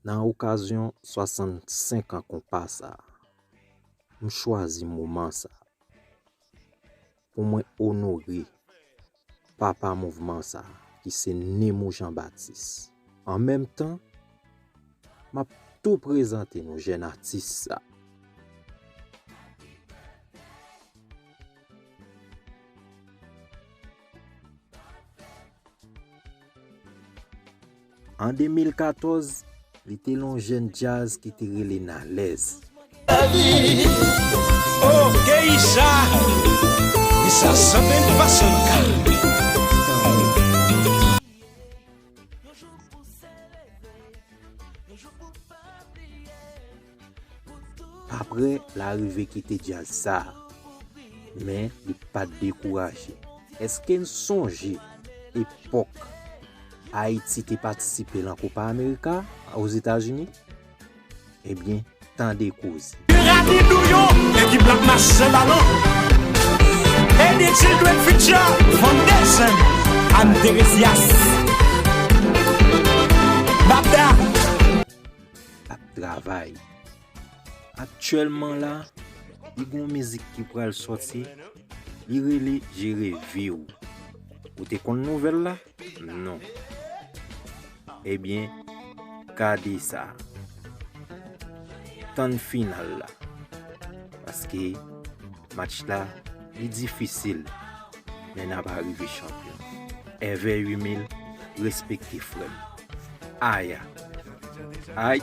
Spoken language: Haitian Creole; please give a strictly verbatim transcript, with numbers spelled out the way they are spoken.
Nan okazyon swasannsenk an konpa sa a, m chwazi moman sa a pou mwen onore papa mouvman sa a, ki se Nemou Jean Baptiste. An menm tan, m ap tou prezante nou jèn atis sa. An de mil katòz, li te yon jèn djaz ki te rele Nalèz. Oh, Geisha! Geisha, something for some kind. Apre, l arive kite djaz sa a, men li pa t dekouraje. Èske n sonje epòk Ayiti te patisipe nan Copa America Ozetazini? Ebyen, tande koze. Rapid ou yo, ekip la ap mache balon. Eddie Children feature Foundation, Anne Theresias. Babda. Ap travay. Aktyèlman la, li gon mizik ki pral sòti, li rele Jere Vi W. Ou te konn nouvèl la? Non. Ebyen, gade sa. Tann final la. Paske match la, li difisil. Men n ap rive chanpyon. Èvè uit mil, respekte frè m. Aya. Ay.